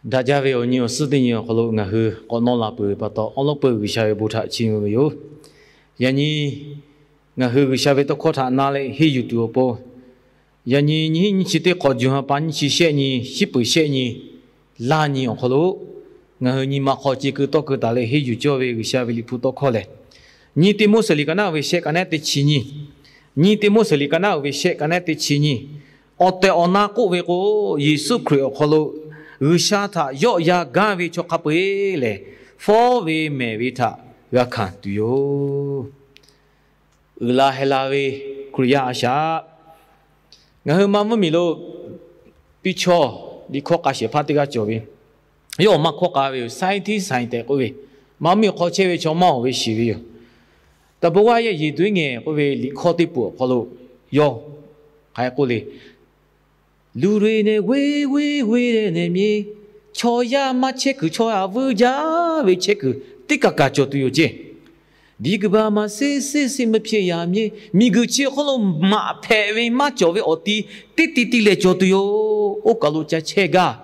Daꞈ jaˇ ve awˬ nyi awˬ suhˉ teˇ nyi awˬ hk'aw lo ngaˬ hui k'awꞈ nawˇ la peuˬ ve pa taw, awˉ lawˉ peuˬ G'uiˬsha ve bon htaꞈ chiˇ mvuh ve yoˬ. Yaꞈ nyi ngaˬ hui G'uiˬsha ve tawˇ hkawˇ htaꞈ na leh henˇ yuˬ tuˬ awˬ pon, yaꞈ nyi nyiˇ hinˉ nyiˇ chi teˇ hk'awꞈ, June ha pa nyiˇ chi shehˆ nyi, shiˉ peuˍ shehˆ nyi, laˇ nyi awˬ hk'aw lo ngaˬ hui nyi ma hk'aw ce keu tawˇ keu taˍ leh henˇ yuˬ cawˇ ve G'uiˬsha ve Liꞈ hpu tawˇ hkawˇ lehˬ, nyiˇ Tiˆmoˉseˍ liꞈ ka naˉ uiˍ ve shehˆ ka nehˉ teˇ chi nyiˇ, nyiˇ Tiˆmoˉseˍ liꞈ ka naˉ uiˍ ve shehˆ ka nehˉ teˇ chi nyiˇ, awˬ tehˬ awˬ na k'oˆ ve k'o, Yeˍsuˆ Hkriꞈ awˬ hk'aw lo G'uiˬsha htaꞈ yawˆ yan gaˇ ve chaw hk'a peu-eˬ lehˬ, fawˉ ve mehˬ ve htaꞈ g'a hkanˍ tuˬ yoˬ. Uiˍ la heh la ve Hkriꞈ yaˇ a shaꞈ, ngaˬ hui Manˇ mvuhˇmiˬ lo piˇ chawˇ liꞈ hkawˇ k'a shehˍ hpaˇ teˇ g'aˇ cawˬ ve, yawˇ awˬ maˇ hkawˇ k'a ve yoˬ. Scientist science tehꞈ k'oˆ ve, Manˇ mvuhˇmiˬ hk'aw chehˇ ve chaw maˇ awˬ ve shiˍ ve yoˬ. Taˍ bon g'aˇ yehˬ yeˬ duiˉ ngehˬ k'oˆ ve liꞈ hkawˇ teˇ peuˬ awˬ hk'aw lo yawˇ hk'aˬ hk'e k'oˆ le, Luˬ leh nehˬ g'uiˇ g'uiˇ g'uiˇ leh nehˬ miˇ, chaw yaˇ maˇ chehˇ kuiˬ chaw yaˇ vuiˇ jaˇ ve chehˇ kuiˬ teˇ kaˬ kaˬ cawˬ tuˬ yoˬ ceˇ. Biˇ kuiˬ baˬ maˬ siˉ siˉ siˉ mvuhˇ hpyeˇ yaꞈ miˇ, miˬguiˬ chi awˬ hk'aw lo maꞈ hpehꞈ ve maˇ cawˬ ve awˬ ti teˇ ti ti lehˬ cawˬ tuˬ yoˬ. Oˇ kaˬ lo ca chehˇ gaˇ,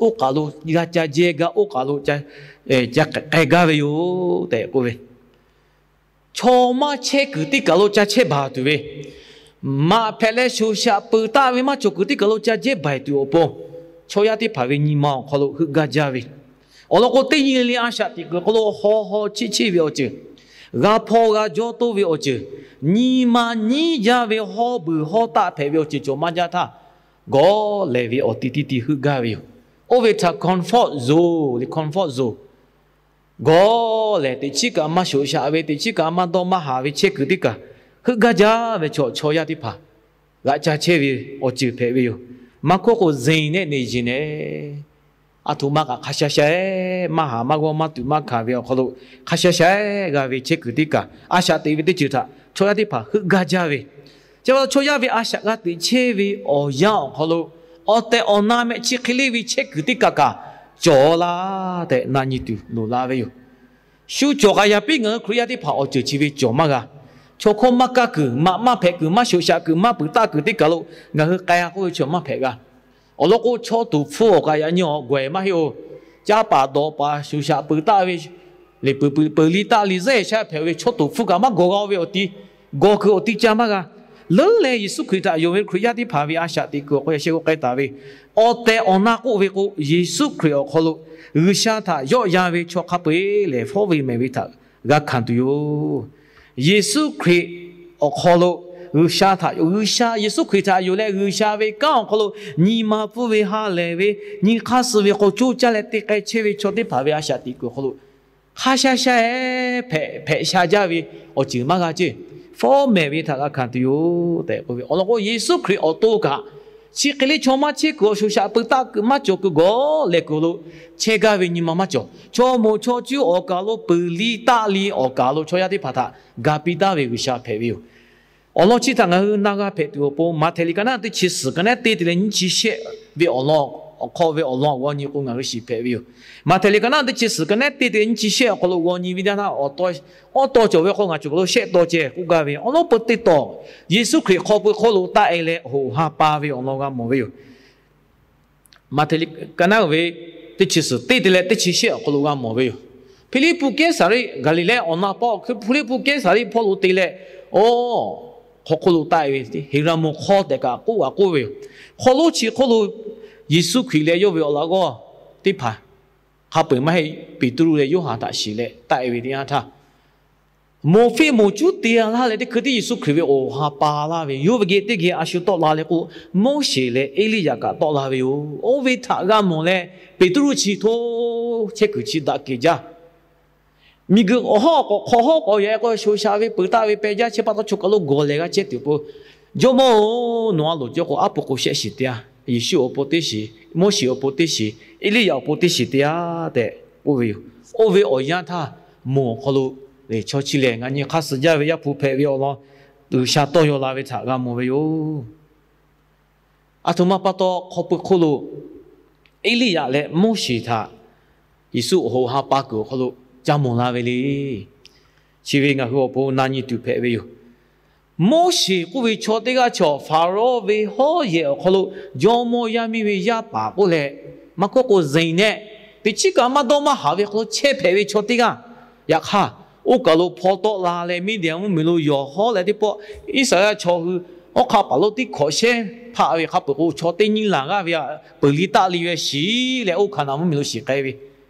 oˇ kaˬ lo g'a ca jehˇ gaˇ, oˇ kaˬ lo ca k'ai gaˇ ve yoˬ tehꞈ k'oˆ ve, chaw maˇ chehˇ kuiˬ teˇ kaˬ lo ca chehˇ baˬ tuˬ ve, maꞈ hpehꞈ leh shoˍ shaꞈ peuˬ taˆ ve maˇ cawˬ kuiˬ teˇ kaˬ lo ca jehˇ baˬ tuˬ awˬ pon, chaw yaˇ teˇ hpaˍ ve nyi ma awˬ hk'aw lo heuˆ gaˇ jaˇ ve, awˬ lawn k'o, teˇ nyi le le a shaꞈ teꞈ kuiˬ hk'aw lo haw haw cheˇ cheˇ ve awˬ ceuˬ, g'a hpaw g'a jawˇ toˇ ve awˬ ceuˬ, nyi ma nyiˉ jaˇ ve hawˇ beuˬ hawˇ taˆ hpehꞈ ve awˬ ceuˬ cawˬ maˇ jaˇ htaˇ, gawˬ lehˬ ve awˬ ti tiˇ ti heuˆ gaˇ ve yoˬ. Oˇ ve htaꞈ comfort zone le, comfort zone, gawˬ lehˬ teꞈ chiˉ kaꞈ maˇ shoˍ shaꞈ ve, teꞈ chiˉ kaꞈ maˇ dawˇ maˇ haˍ ve chehˇ kuiˬ teˇ kaˬ heuˆ gaˇ jaˇ ve chaw, chaw yaˇ teˇ hpaˍ g'a ca chehˇ ve awˬ ceuˬ hpehꞈ ve yoˬ. Maˇ hkawˇ k'o, zeˬ nehˆ neˬ yeˬ nehˬ a htoꞈ ma kaꞈ hk'a sha sha-eˬ maˇ haˍ maˇ g'awˇ maˇ tuꞈ maˇ hkanˍ ve awˬ hk'aw lo, hk'a sha sha-eˬ g'a ve chehˇ kuiˬ teˇ kaˬ, a shaꞈ teꞈ ve teˇ ceuˬ htaꞈ chaw yaˇ teˇ hpaˍ heuˆ gaˇ jaˇ ve, chi pa taw chaw yaˇ ve a shaꞈ g'a teꞈ chehˇ ve awˬ yanˇ awˬ hk'aw lo, awˬ tehˬ awˬ na mehˆ chi hk'e le ve chehˇ kuiˬ teˇ kaˬ kaꞈ cawˬ laˇ tehꞈ na nyi tuˬ loˍ la ve yoˬ. Shu cawˬ k'aꞈ yaꞈ piˉ ngaˬ hui Hkriꞈ yaˇ teˇ hpaˍ awˬ ceuˬ chi ve cawˬ maˇ g'a. Chaw hkawˇ maˇ kaˇ kuiˬ, maꞈ maˇ hpehꞈ kuiˬ, maˇ shoˍ shaꞈ kuiˬ, maˇ peuˬ taˆ kuiˬ teˇ kaˬ lo ngaˬ hui k'ai g'a k'oˆ ve chaw maˇ hpehꞈ g'a. Awˬ lawn k'o, chaw toˍ hpfuhˇ awˬ kaꞈ yaꞈ nyi awˬ gawˬ maˇ heˆ-oˬ. Caˇ paˍ dawˬ paˍ shoˍ shaꞈ peuˬ taˆ ve, lehˬ peuˬ peuˬ liˇ taˆ liˇ zeˉ shaˉ hpehꞈ ve chaw toˍ hpfuhˇ kaꞈ maˇ gawˬ g'a ve awˬ ti, gawˬ kuiˬ awˬ ti ca maˇ g'a. Leuˉ leh Yeˍsuˆ Hkriꞈ htaꞈ yonˍ ve Hkriꞈ yaˇ teˇ hpaˍ ve a shaꞈ teꞈ kuiˬ awˬ hk'aw lo yaꞈ sheh k'oˆ k'ai taˍ ve, awˬ tehˬ awˬ na k'oˆ ve k'o, Yeˍsuˆ Hkriꞈ awˬ hk'aw lo G'uiˬsha htaꞈ yawˆ yan ve chaw hk'a peu-eˬ lehˬ, fawˉ ve mehˬ ve htaꞈ g'a hkanˍ tuˬ yoˬ. Yeˍsuˆ Hkriꞈ awˬ hk'aw lo G'uiˬsha htaꞈ, G'uiˬsha, Yeˍsuˆ Hkriꞈ htaꞈ yonˍ leh G'uiˬsha ve kanˉ awˬ hk'aw lo nyi ma pfuhˇ ve, ha lehˬ ve, nyi hk'aˇ suh ve k'o, coˇ caˇ leh te k'ai chehˇ ve chaw teˇ hpaˍ ve a shaꞈ teꞈ kuiˬ awˬ hk'aw lo hk'a sha sha-eˬ hpehꞈ hpehꞈ sha jaˇ ve awˬ ceuˬ maˇ g'a ceˇ. Fawˉ mehˬ ve htaꞈ g'a hkanˍ tuˬ yoˬ tehꞈ k'oˆ ve awˬ lawn k'o, Yeˍsuˆ Hkriꞈ awˬ to kaꞈ chi hk'e le chaw maˇ chehˇ kuiˬ, awˬ shoˍ shaꞈ peuˬ taˆ kuiˬ maˇ cawˬ kuiˬ, gawˬ lehˬ kuiˬ lo chehˇ gaˇ ve nyi ma maˇ cawˬ. Chaw moˍ chaw cuˇ awˬ kaˬ lo peuˬ liˇ taˆ liˇ awˬ kaˬ lo chaw yaˇ teˇ hpaˍ htaꞈ ga piˇ taˉ ve G'uiˬsha hpehꞈ ve yoˬ. Awˬ lawn chi htaꞈ ngaˬ hui na g'a hpehꞈ tuˬ awˬ pon, Maꞈhtehˍ liꞈ ka naˉ teˇ chi suhˍ ka naˉ teˇ te leh nyiˇ chi shehˆ ve awˬ lawn awˬ hk'aw ve awˬ lawn g'aw nyi k'o, ngaˬ hui shiˍ hpehꞈ ve yoˬ. Maꞈhtehˍ liꞈ ka naˉ teˇ chi suhˍ ka naˉ teˇ te leh nyiˇ chi shehˆ awˬ hk'aw lo g'aw nyi ve teˇ yanˇ htaˇ, awˬ taw cawˬ ve hk'aw ngaˬ cawˬ kaˬ lo shehˆ taw ceh k'oˆ gaˇ ve, awˬ lawn peu teˇ taw, Yeˍsuˆ Hkriꞈ hk'aw pui hk'oˆ lo taˆ-e leh hoꞈ ha pa ve awˬ lawn g'a mawˬ ve yoˬ. Maꞈhtehˍ liꞈ ka naˉ ve teˇ chi suhˍ teˇ te leh teˇ chi shehˆ awˬ hk'aw lo g'a mawˬ ve yoˬ. Hpiˇliˇpuˆ Kehˉsaˍriˆ, Gaˍliˍlehˇ awˬ na paˆ, Hpiˇliˇpuˆ Kehˉsaˍriˆ hpawˇ lo te leh, o, hk'aw hk'oˆ lo taˆ-e ve, Heˍraˍmonˍ hk'aw tehꞈ kaꞈ k'oˆ g'a k'oˆ ve yoˬ. Hk'aw lonˉ chi hk'oˆ lo Yeˍsuˆ Hkriꞈ leh yawˇ ve awˬ laꞈ g'awˇ teˇ hpaˍ hk'a peu-eˬ maˇ heˆ, Peˍtruˆ leh Yoˇhanˬ htaꞈ shiˍ leh taˆ-e ve teˇ yanˇ htaˇ, moˍ fiˇ moˍ cuˉ te-a laˇ leh teˇ hkui tiˉ Yeˍsuˆ Hkriꞈ ve awˬ ha pa laˇ ve, yawˇ ve geh teˇ geh a shu tawˆ la leh k'o, Moˉseˍ leh Eˇliˇyaꞈ kaꞈ tawˆ la ve yoˬ. Oˇ ve htaꞈ g'a mawˬ leh, Peˍtruˆ chi htoˇ chehˇ kuiˬ chi daꞈ kehˬ jaˇ. Miˬguiˬ awˬ hawˉ k'awꞈ hk'aw hawˉ k'awꞈ yaꞈ-e k'o, shoˍ shaꞈ ve peuˬ taˆ ve peh jaˇ chehˇ pa taw, chaw kaˬ lo gawˬ lehˬ g'a chehˇ tuˬ pon, Jawˇmawˇ-oˬ, nawˬ a loˍ cawˇ k'o, aˉ po k'o shehˆ shiˍ te-a. Yeˍsuˆ awˬ pon teˇ shiˍ, Moˉseˍ awˬ pon teˇ shiˍ, Eˇliˇyaꞈ awˬ pon teˇ shiˍ te-a tehꞈ k'oˆ ve yoˬ. Oˇ ve awˬ yanˇ htaˇ, moˬ awˬ hk'aw lo lehˬ chaw chi lehˬ ngaˬ nyi hk'aˇ suh jaˇ ve Yaˇ hpu hpehꞈ ve awˬ lawn G'uiˬsha tawˇ yaw la ve htaꞈ g'a mawˬ ve yoˬ. Aˬ htoꞈ ma pa taw hk'aw pui hk'oˆ lo Eˇliˇyaꞈ leh Moˉseˍ htaꞈ Yeˍsuˆ awˬ hoꞈ ha pa kuiˬ awˬ hk'aw lo ca mawˬ la ve le. Chi ve ngaˬ hui awˬ pon na nyi tuˬ hpehꞈ ve yoˬ. Moˉseˍ k'oˆ ve chaw teˇ g'aˇ chaw Hpaˍrawˇ ve hawˉ yehˬ awˬ hk'aw lo jawˇmawˇ yaˇ miˇ ve yaˇ paˍ k'oˆ leh, Maˇ hkawˇ k'o, zeˬ nehˆ teꞈ chiˉ kaꞈ maˇ dawˇ maˇ haˍ ve hk'aw lo chehˇ hpehꞈ ve chaw teˇ g'aˇ. Yaꞈ hk'aˇ, oˇ kaˬ lo hpaw tawˆ la leh Miˇdiˍaˍ mvuhˇmiˬ lo yawˬ hawˉ leh teˇ pawˆ Iˉsaˍreˍlaˆ chaw hui awˉ hk'aˇ paˍ lonˉ tiˉ hkawꞈ shehˉ hpaˆ ve hk'a peuˬ k'o, chaw teˇ nyiˇ laˬ g'aˇ ve htaꞈ peuˬ liˇ taˆ liˇ ve shiˍ leh, oˇ Hkaˍnanˍ mvuhˇmiˬ lo shiˍ k'ai ve.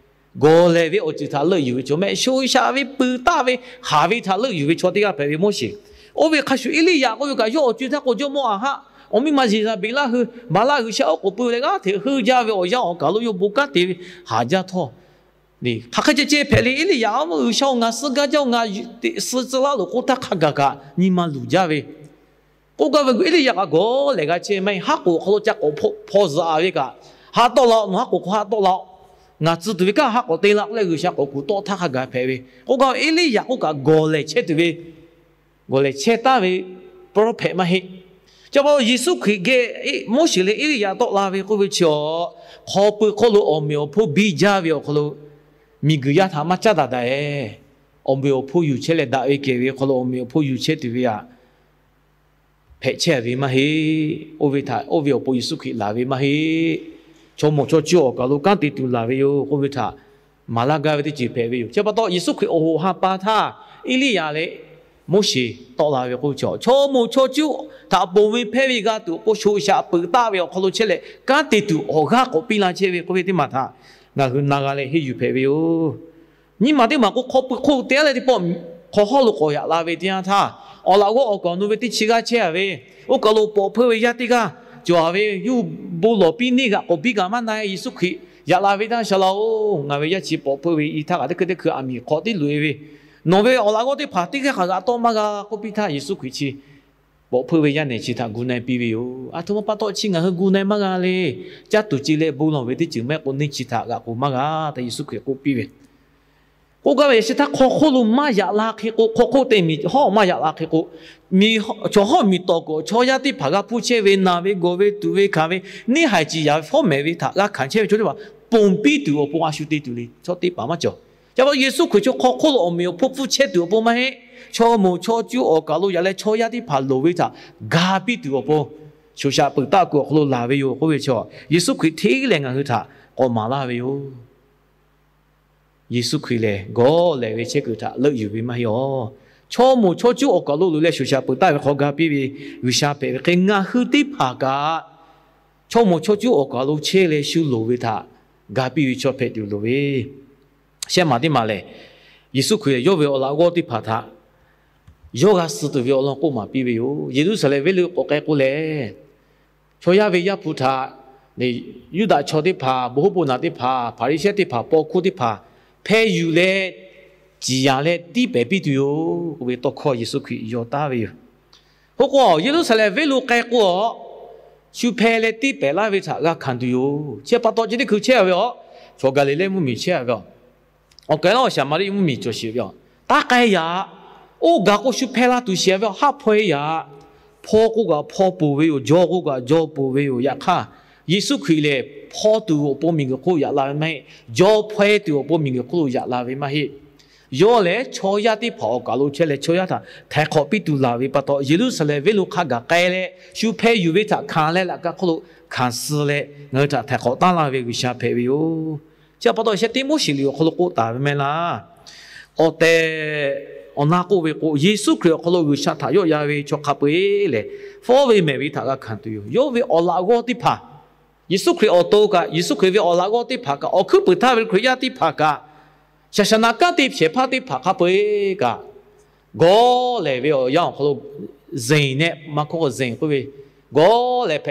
Gawˬ lehˬ ve awˬ ceuˬ htaꞈ leuˆ yuˬ ve chaw mehˆ, shoꞈ shaꞈ ve peuˬ taˆ ve haˍ ve htaꞈ leuˆ yuˬ ve chaw teˇ g'aˇ hpehꞈ ve Moˉseˍ. Oˇ ve hk'a shuˍ, Eˇliˇyaꞈ k'oˆ ve kaꞈ yawˇ awˬ co e htaˇ k'o, jawˇmawˇ Aˍhaˆ awˬ miˇ ma Yeˍzaˍbeˍlaˆ hui Baˍlaˆ g'uiˬsha oˉ k'oˍ pui leh g'aˇ hteꞈ heuˆ jaˇ ve awˬ yanˇ awˬ kaˬ lo yawˇ bon kanˉ te ve haˍ jaˇ htawˇ, hk'aˬ hk'e ceh ceh hpehꞈ le. Eˇliˇyaꞈ-oˬ, G'uiˬsha-oˬ, ngaˬ suh gaˇ jaˇ-oˬ, ngaˬ teꞈ suh tcuh laˇ loˬ k'oˆ htaˇ hk'a gaˬ kaꞈ nyi ma luˬ jaˇ ve. K'oˆ gaˇ ve, Eˇliˇyaꞈ kaꞈ gawˬ lehˬ g'a chehˇ maˇ heˆ. Haˉ k'oˍ awˬ hk'aw lo ca k'awꞈ hpaw zuhꞈ-a ve kaꞈ, haˆ tawˆ la-oˬ, nawˬ haˉ k'oˍ hk'aw haˆ tawˆ la-oˬ, ngaˬ tcuh tuˬ ve kanˉ haˉ k'awꞈ te la k'oˆ leh G'uiˬsha k'awꞈ kuˬ tawˆ htaˇ hk'a gaˬ hpehꞈ ve. K'oˆ gaˇ ve, Eˇliˇyaꞈ k'oˆ kaꞈ gawˬ lehˬ chehˇ tuˬ ve, gawˬ lehˬ chehˇ taˍ ve prophet maˇ heˆ. Chi pa taw Yeˍsuˆ Hkriꞈ geh Moˉseˍ leh Eˇliˇyaꞈ tawˆ la ve k'oˆ ve chi-a, hk'aw pui hk'oˆ lo awˬ meꞈ awˬ hponˇ biˇ jaˇ ve awˬ hk'aw lo miˬguiˬ yaˇ htaꞈ maˇ caˉ daꞈ daꞈ-e. Awˬ meꞈ awˬ hponˇ yuˬ chehˇ leh daꞈ ve kehˬ ve awˬ hk'aw lo awˬ meꞈ awˬ hponˇ yuˬ chehˇ tuˬ ve htaꞈ hpehꞈ chehˇ ve maˇ heˆ. Oˇ ve htaꞈ oˇ ve awˬ pon Yeˍsuˆ Hkriꞈ laˬ ve maˇ heˆ. Chaw mawˬ chaw cuˇ awˬ kaˬ lo kanˉ te tuˬ laˬ ve yoˬ k'oˆ ve htaꞈ maˍ laˇ gaˇ ve teˇ ceuˬ hpehꞈ ve yoˬ. Chi pa taw Yeˍsuˆ Hkriꞈ awˬ hoꞈ ha pa htaˇ, Eˇliˇyaꞈ leh Moˉseˍ tawˆ la ve k'oˆ ve chi, chaw mawˬ chaw cuˇ htaꞈ ponˬ ve hpehˇ ve g'a tuˬ awˬ pon shoꞈ shaꞈ peuˬ taˆ ve awˬ hk'aw lo chehˇ leh kanˉ te tuˬ awˬ g'aˇ k'awꞈ piˇ la chehˇ ve k'oˆ ve teˇ maˬ htaꞈ ngaˬ hui na g'a leh henˇ yuˬ hpehꞈ ve yoˬ. Nyiˇ maˬ teˇ maˬ k'o, hk'aw pui hk'oˆ te-a leh teˇ pawˆ hk'aw hawˉ lo k'awꞈ yaꞈ la ve teˇ yanˇ htaˇ, awˬ laꞈ g'awˇ awˬ kaˍ awˬ nu ve teˇ chi g'aˇ chehˇ-a ve, oˇ kaˬ lo pawꞈ hpeuˇ ve yaˇ teˇ g'aˇ cawˬ-a ve, yawˇ hui bon lawˬ piˇ neˇ g'aꞈ k'awꞈ biˇ kaꞈ maˇ na-e, Yeˍsuˆ Hkriꞈ yaꞈ la ve htaˇ, Shaˍ laꞈ-oˬ, ngaˬ ve yaˇ chi pawꞈ hpeuˇ ve i htaˇ kaꞈ teˇ hkui teˇ hkui aˬ miˍ hk'awꞈ tiˉ loꞈ-e ve, nawˬ ve awˬ laꞈ g'awˇ teˇ hpaˍ teˇ g'aˇ hk'aˬ g'aꞈ tawˆ maˇ g'a k'oˆ piˇ htaˇ, Yeˍsuˆ Hkriꞈ chi pawꞈ hpeuˇ ve yaˇ nehˬ chi htaꞈ gu na-e piˇ ve yoˬ. Aˬ htoꞈ ma pa taw chi ngaˬ hui gu na-e maˇ g'a le. Caˇ tuˬ ce leh bon lawˬ ve teˇ ceuˬ maˇ heˆ k'o, neˇ chi htaꞈ g'aꞈ k'oˬ maˇ g'a tehꞈ Yeˍsuˆ Hkriꞈ k'oˆ piˇ ve. K'oˆ gaˇ ve, yaꞈ shi htaˇ hk'aw hk'oˆ lo maˇ yaꞈ la hk'e k'o, hk'aw hk'oˆ te miˬ hawˉ maˇ yaꞈ la hk'e k'o, chaw hawˉ miˬ tawˍ kuiˬ awˬ chaw yaˇ teˇ hpaˍ g'a hpuˇ chehˇ ve, naˬ ve gawˬ ve tuꞈ ve hkanˍ ve, neˇ haiˬ ciˍ yaˍ ve fawˉ mehˍ ve htaꞈ g'a hkanˍ chehˇ ve chaw teˇ hpaˍ ponˬ piˇ tuˬ awˬ pon a shu te tuˬ le. Chaw teˇ hpaˍ maˇ cawˬ. Chi pa taw Yeˍsuˆ Hkriꞈ chaw hk'aw hk'oˆ lo awˬ meꞈ awˬ hponˇ hpfuhˇ chehˇ tuˬ awˬ pon maˇ heˆ. Chaw mawˬ chaw cuˇ awˬ kaˬ lo yaꞈ leh chaw yaˇ teˇ hpaˍ loˍ ve htaꞈ ga piˇ tuˬ awˬ pon, shoꞈ shaꞈ peuˬ taˆ kuiˬ awˬ hk'aw lo laˬ ve yoˬ k'oˆ ve chi, Yeˍsuˆ Hkriꞈ hteˇ lehˬ ngaˬ hui htaꞈ k'awꞈ maˍ laˇ ve yoˬ. Yeˍsuˆ Hkriꞈ lehˬ gawˬ lehˬ ve chehˇ kuiˬ htaꞈ leuˆ yuˬ ve maˇ heˆ-aˬ. Chaw mawˬ chaw cuˇ awˬ kaˬ lo loꞈ leh shoꞈ shaꞈ peuˬ taˆ ve hk'aw ga piˇ ve G'uiˬsha hpehꞈ ve hk'e, ngaˬ hui teˇ hpaˍ kaꞈ chaw mawˬ chaw cuˇ awˬ kaˬ lo chehˇ leh shu loˍ ve htaꞈ ga piˇ ve chaw hpehꞈ tuˬ loˍ ve. Shehˆ maˬ teˇ maˬ lehˬ, Yeˍsuˆ Hkriꞈ lehˬ yawˇ ve awˬ laꞈ g'awˇ teˇ hpaˍ htaꞈ yawˇ g'a suh tuˬ ve awˬ lawn k'oˆ maˍ piˇ ve yoˬ. Yeˍruˆsaˍlehnˍ venˇ lo k'awꞈ k'ai k'o lehˬ, chaw yaˇ ve Yaˇ hpu htaꞈ Yuˇdaꞈ chaw teˇ hpaˍ, bon hoˉ bon naˬ teˇ hpaˍ, Hpaˍriˍsehˇ teˇ hpaˍ, paw hkuˇ teˇ hpaˍ hpeh yuˬ leh ciˍ yanˍ leh tiˇ pehˍ piˇ tuˬ yoˬ k'oˆ ve tawˇ hkawˇ Yeˍsuˆ Hkriꞈ yaw taˉ ve yoˬ. Oˇ k'o, Yeˍruˆsaˍlehnˍ venˇ lo k'ai k'o, shu hpeh leh tiˇ pehˍ laˇ ve htaꞈ g'a hkanˍ tuˬ yoˬ. Chi pa taw chi teˇ hkui chehˇ-a ve aˬ, chaw Gaˍliˍlehˇ mvuhˇmiˬ chehˇ-a ve aˬ, awˬ kehˬ laˇ awˬ Saˍmaˍriˆ mvuhˇmiˬ cawˬ sheˍ ve aˬ, taˇ k'ai yaꞈ. Oˇ gaˬ k'o shu hpeh la tuˬ sheˍ ve aˬ, haˉ hpaw-e yaꞈ. Hpaw k'o kaꞈ hpaw peuˬ ve yoˬ, jaw k'o kaꞈ jaw peuˬ ve yoˬ. Yaꞈ hk'aˇ, Yeˍsuˆ Hkriꞈ lehˬ hpaw tuˬ awˬ pon miˬguiˬ hk'oˆ lo yaꞈ la ve maˇ heˆ. Jaw hpaw-e tuˬ awˬ pon miˬguiˬ hk'oˆ lo yaꞈ la ve maˇ heˆ. Yawˇ lehˬ chaw yaˇ teˇ hpaˍ awˬ kaˬ lo chehˇ leh chaw yaˇ htaꞈ htaiˍ hk'awꞈ piˇ tuˬ laˬ ve pa taw, Yeˍruˆsaˍlehnˍ venˇ lo hk'a gaˬ k'ai leh shu hpeh yuˬ ve htaꞈ hkanˍ leh laꞈ ka hk'oˆ lo hkanˍ suh leh ngaˬ hui htaꞈ htaiˍ hk'awꞈ taˉ laˇ ve G'uiˬsha hpehꞈ ve yoˬ. Chi pa taw sheh teˇ Moˉseˍ liꞈ awˬ hk'aw lo k'oˆ taˍ ve maˇ heˆ laˇ. Awˬ tehˬ awˬ na k'oˆ ve k'o, Yeˍsuˆ Hkriꞈ awˬ hk'aw lo G'uiˬsha htaꞈ yawˆ yan ve chaw hk'a peu-eˬ lehˬ, fawˉ ve mehˬ ve htaꞈ g'a hkanˍ tuˬ yoˬ. Yawˇ ve awˬ laꞈ g'awˇ teˇ hpaˍ, Yeˍsuˆ Hkriꞈ awˬ to kaꞈ, Yeˍsuˆ Hkriꞈ ve awˬ laꞈ g'awˇ teˇ hpaˍ kaꞈ, awˬ hkuiˉ puiˍ htaˇ ve Hkriꞈ yaˇ teˇ hpaˍ kaꞈ, shaˍ shaˍ naꞈ kanˉ te shehˍ hpaˇ teˇ hpaˍ hk'a peu-eˬ kaꞈ, gawˇ lehˬ ve awˬ yanˇ awˬ hk'aw lo zeˬ nehˆ, maˇ hkawˇ k'o zeˬ k'oˆ ve, gawˇ lehˬ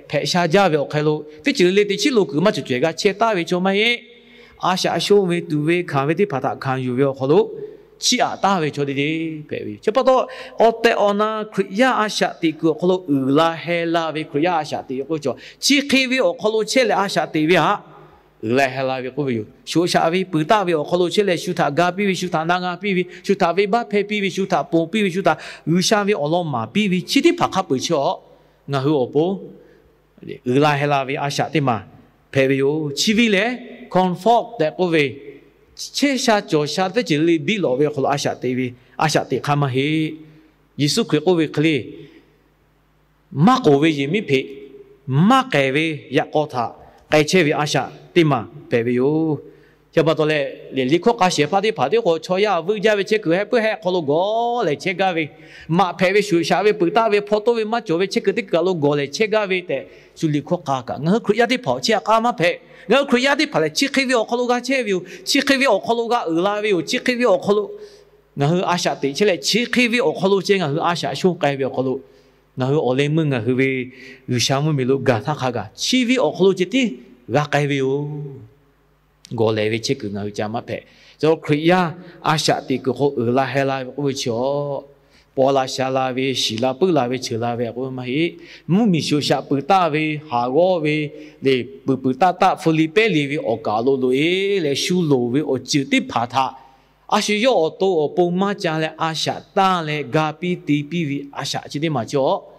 hpehꞈ sha jaˇ ve awˬ hk'aw lo teˇ ceuˬ le le teꞈ chiˉ lo kuiˬ maˇ cawˬ cawehˬ g'a chehˇ taˍ ve chaw maˇ heˆ. A shaꞈ sho ve tuˬ ve hkanˍ ve teˇ hpaˍ htaꞈ hkanˍ yuˬ ve awˬ hk'aw lo chiˇ aꞈ taˍ ve chaw teˇ g'aˇ hpehꞈ ve yoˬ. Chi pa taw, awˬ tehˬ awˬ na Hkriꞈ yaˇ a shaꞈ teꞈ kuiˬ awˬ hk'aw lo uiˍ la heh la ve Hkriꞈ yaˇ a shaꞈ teꞈ k'oˆ ve chaw, chi hk'e ve awˬ hk'aw lo chehˇ leh a shaꞈ teꞈ ve htaꞈ uiˍ la heh la ve k'oˆ ve yoˬ. Shoꞈ shaꞈ ve peuˬ taˆ ve awˬ hk'aw lo chehˇ leh shu htaꞈ ga piˇ ve, shu htaꞈ na g'a piˇ ve, shu htaꞈ venˇbaˆ hpehˇ piˇ ve, shu htaꞈ ponˬ piˇ ve, shu htaꞈ G'uiˬsha ve awˬ lawn maˍ piˇ ve chi teˇ hpaˍ hk'a peu-eˬ chi-a, ngaˬ hui awˬ pon uiˍ la heh la ve a shaꞈ teˇ maˬ hpehꞈ ve yoˬ. Chi ve lehˬ, comfort tehꞈ k'oˆ ve, chehˇ sha cawˬ sha teˇ ceuˬ le le biˇ lawꞈ ve awˬ hk'aw lo a shaꞈ teꞈ ve, a shaꞈ teꞈ hk'aˇ maˇ heˆ. Yeˍsuˆ Hkriꞈ k'oˆ ve hk'e le, maˇ k'oˍ ve yehˬ miˉ hpeꞈ, maˇ k'ehˬ ve yaꞈ k'aw htaꞈ k'ai chehˇ ve a shaꞈ teˇ maˬ hpehꞈ ve yoˬ. Chi pa taw leh, liꞈ hkawˇ k'a shehˍ hpaˇ teˇ hpaˍ teˇ k'o chaw yaˇ vuiˇ jaˇ ve chehˇ kuiˬ heh puiˉ heh awˬ hk'aw lo gawˬ lehˬ chehˇ gaˇ ve, maꞈ hpehꞈ ve shuˍ shaꞈ ve peuˬ taˆ ve hpaw toˇ ve maˇ cawˬ ve chehˇ kuiˬ teˇ kaˬ lo gawˬ lehˬ chehˇ gaˇ ve tehꞈ shu liꞈ hkawˇ k'a kaꞈ, ngaˬ hui Hkriꞈ yaˇ teˇ hpaˍ chi htaꞈ k'a maˇ hpehꞈ. Ngaˬ hui Hkriꞈ yaˇ teˇ hpaˍ lehˬ chi hk'e ve awˬ hk'aw lo g'a chehˇ ve yoˬ. Chi hk'e ve awˬ hk'aw lo g'a uiˍ la ve yoˬ. Chi hk'e ve awˬ hk'aw lo ngaˬ hui a shaꞈ teꞈ chehˇ leh, chi hk'e ve awˬ hk'aw lo ceh ngaˬ hui a shaꞈ shonˇ k'ai ve awˬ hk'aw lo, ngaˬ hui awˬ leh meuˇ ngaˬ hui ve G'uiˬsha mvuhˇmiˬ lo gaˬ htaˇ hk'a gaˬ, chi ve awˬ hk'aw lo ceh tiˉ g'a k'ai ve yoˬ. Gawˬ lehˬ ve chehˇ kuiˬ ngaˬ hui ca maˇ hpehꞈ. Cawˬ Hkriꞈ yaˇ a shaꞈ teꞈ kuiˬ hk'aw uiˍ la heh la ve k'oˆ ve chi awˬ, paw la sha la ve, shiˍ la puiˉ la ve, cheuˬ la ve k'oˆ ve maˇ heˆ. Mvuhˇmiˬ shuˍ shaꞈ peuˬ taˆ ve, haˍ g'awˇ ve, lehˬ peuˬ peuˬ taˆ taˆ hpu li pehˉ le ve awˬ kaˍ lo loꞈ e leh shu loˍ ve awˬ ceuˬ teˇ hpaˍ htaꞈ a shu yawˇ awˬ to awˬ pon maˇ ca leh a shaꞈ tanˇ leh ga piˇ te piˇ ve a shaꞈ chi teˇ maˬ chi awˬ,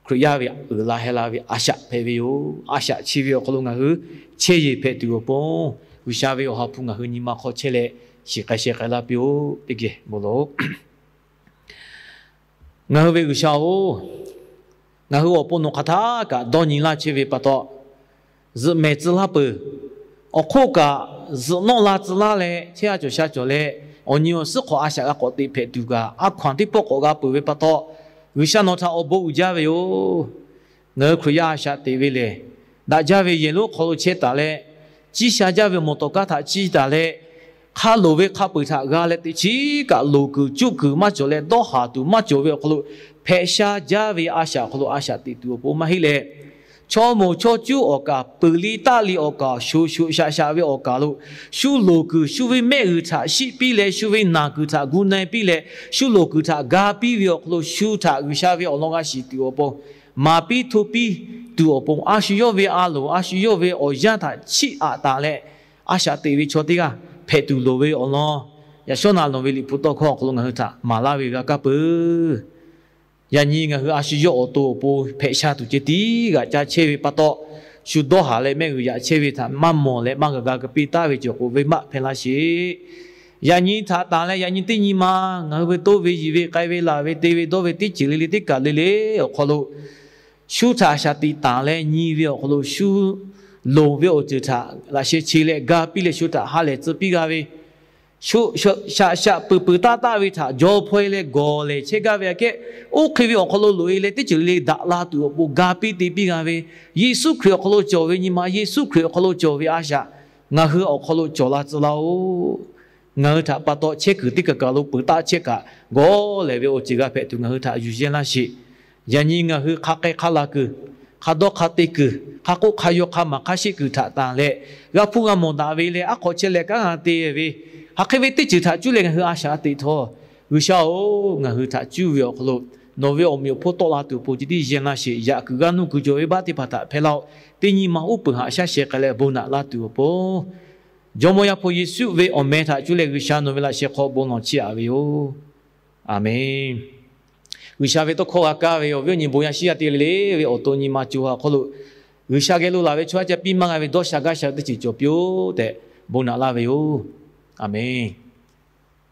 Hkriꞈ yaˇ ve uiˍ la heh la ve a shaꞈ hpehꞈ ve yoˬ. A shaꞈ chi ve awˬ hk'aw lo ngaˬ hui chehˇ yeˬ hpehꞈ tuˬ awˬ pon, G'uiˬsha ve awˬ ha hpu ngaˬ hui nyi ma hk'aw chehˇ leh shiˍ k'ai sheh k'ai laˇ piˇ-oˆ. Teˇ geh bon lawˬ-oˆ. Ngaˬ hui ve G'uiˬsha-oˬ, ngaˬ hui awˬ pon nawˬ hk'aˬ htaˇ kaꞈ dawˇ nyi laˇ chehˇ ve pa taw, zuhꞈ mehˍ tcuh laˇ peuˬ. Awˬ hk'oˆ kaꞈ, zuhꞈ nawˆ la tcuh laˇ leh chehˇ a cawˬ sha cawˬ leh, awˬ nyi awˬ suhˉ hk'awꞈ a shaꞈ g'a k'awꞈ teꞈ hpehꞈ tuˬ kaꞈ, a hkaw-anˬ teˇ pawˆ k'awꞈ g'a peuˬ ve pa taw, G'uiˬsha nawˬ htaꞈ awˬ bon uiˍ jaˇ ve yoˬ. Ngaˬ hui Hkriꞈ yaˇ a shaꞈ teꞈ ve lehˬ, daꞈ jaˇ ve yehˬ lonˉ hk'aw lo chehˇ taˍ leh, ciˇ sha jaˇ ve mawˬ tawˍ kaˇ htaꞈ ciˇ taˍ leh, hk'a loˍ ve hk'a peu-eˬ htaꞈ g'a leh teꞈ chiˉ kaꞈ loˍ kuiˬ cuˇ kuiˬ maˇ cawˬ leh dawˇ haˍ tuˬ maˇ cawˬ ve awˬ hk'aw lo, hpehꞈ sha jaˇ ve a shaꞈ awˬ hk'aw lo a shaꞈ teꞈ tuˬ awˬ pon maˇ heˆ leh, chaw moˍ chaw cuˉ awˬ kaˍ, peuˬ liˇ taˆ liˇ awˬ kaˍ, shoꞈ shoꞈ shaꞈ shaꞈ ve awˬ kaˍ lo, shu loˍ kuiˬ shu ve mehˆ g'uiˬ htaꞈ shiˆ piˇ leh, shu ve naˬ kuiˬ htaꞈ gu na-e piˇ leh, shu loˍ kuiˬ htaꞈ ga piˇ ve awˬ hk'aw lo, shu htaꞈ G'uiˬsha ve awˬ lawn g'a shiˍ tuˬ awˬ pon, maˍ piˇ hto piˇ tuˬ awˬ pon, a shu yawˇ ve a loˍ, a shu yawˇ ve awˬ yanˇ htaꞈ chiˇ aꞈ taˍ leh, a shaꞈ teꞈ ve chaw teˇ g'aˇ hpehꞈ tuˬ loˍ ve awˬ lawn, yaꞈ shawˉ naꞈ lawˬ ve Liꞈ hpu tawˇ hkawˇ awˬ hk'aw lo ngaˬ hui htaꞈ maˍ laˇ ve g'a kaˇ peuˬ. Yaꞈ nyi ngaˬ hui a shu yawˇ awˬ to awˬ pon hpehꞈ sha tuˬ ceh tiˉ g'aꞈ ca chehˇ ve pa taw, shu dawˇ haˍ leh mehˆ g'uiˬ yaꞈ chehˇ ve htaꞈ maˇ mawˬ leh maˇ g'a ga ka piˇ taˍ ve cawˬ k'o, venˇbaˆ hpehˇ laˇ sheˍ. Yaꞈ nyi htaꞈ tanˬ leh yaꞈ nyi teˇ nyi ma ngaˬ hui ve toˇ ve yiˬ ve k'ai ve laˬ ve te ve dawˇ ve teˇ ceuˬ le le teˇ kaˬ le le awˬ hk'aw lo, shu htaꞈ shaˍ tiꞈ tanˬ leh nyi ve awˬ hk'aw lo, shu loˍ ve awˬ ceuˬ htaꞈ laꞈ sheh che leh ga piˇ leh shu htaꞈ ha lehˬ tcuh piˇ g'a ve, shaꞈ shaꞈ peuˬ peuˬ taˆ taˆ ve htaꞈ jaw hpaw-e leh gawˬ lehˬ chehˇ gaˇ ve aꞈ kehˉ, oˇ hk'e ve awˬ hk'aw lo loꞈ-e leh teˇ ceuˬ le le daꞈ la tuˬ awˬ pon ga piˇ te piˇ g'a ve, Yeˍsuˆ Hkriꞈ awˬ hk'aw lo cawˬ ve nyi ma, Yeˍsuˆ Hkriꞈ awˬ hk'aw lo cawˬ ve a shaꞈ ngaˬ hui awˬ hk'aw lo cawˬ la tcuh laˇ-oˆ. Ngaˬ hui htaꞈ pa taw chehˇ kuiˬ teˇ kaˬ kaˬ lo peuˬ taˆ chehˇ kaꞈ, gawˬ lehˬ ve awˬ ceuˬ g'a hpehꞈ tuˬ ngaˬ hui htaꞈ yuˬ yehˇ laˇ sheˍ. Yaꞈ nyi ngaˬ hui hk'a k'ai hk'a laˬ kuiˬ, hk'a dawˇ hk'a te kuiˬ, hk'a k'oˆ hk'a yaw hk'a maˍ hk'a sheˆ kuiˬ htaꞈ tanˬ leh, g'a hpuˇ g'a mawˬ daꞈ ve leh aˉ hk'awꞈ chehˇ leh kanˉ g'a te ve, hk'aˬ hk'e ve teˇ ceuˬ htaꞈ cuˇ leh ngaˬ hui a shaꞈ teꞈ htawˇ, G'uiˬsha-oˬ, ngaˬ hui htaꞈ cuˇ ve awˬ hk'aw lo nawˬ ve awˬ meꞈ awˬ hponˇ tawˆ la tuˬ awˬ pon ceh tiˉ yehˇ laˇ sheˍ. Yaꞈ kuiˬ g'aˇ nuˇ kuiˬ cawˬ ve baˆ teˇ hpaˍ htaꞈ hpehˇ laˇ-oˆ. Teˇ nyi ma uˉ peunˍ haꞈ shaˉ sheh k'ai leh bon naꞈ laˇ tuˬ awˬ pon, Jawˇmawˇ Yaˇ hpu Yeˍsuˆ ve awˬ meh htaꞈ cuˇ leh G'uiˬsha nawˬ ve laꞈ sheh hk'aw bon lawˬ chiˇ aꞈ ve yoˬ. Aˬmenˍ. G'uiˬsha ve tawˇ hkawˇ g'a kaˇ ve awˬ viˉ awˬ nyi bon yaˇ shiˉ yaˇ te le le ve awˬ to nyi ma co ha awˬ hk'aw lo, G'uiˬsha geh lo laˬ ve chaw yaˇ ca piˇ maˇ g'a ve dawˇ sha gaˇ sha teˇ ceuˬ cawˬ piˇ-oˆ tehꞈ bon naꞈ laˇ ve yoˬ. Aˬmenˍ.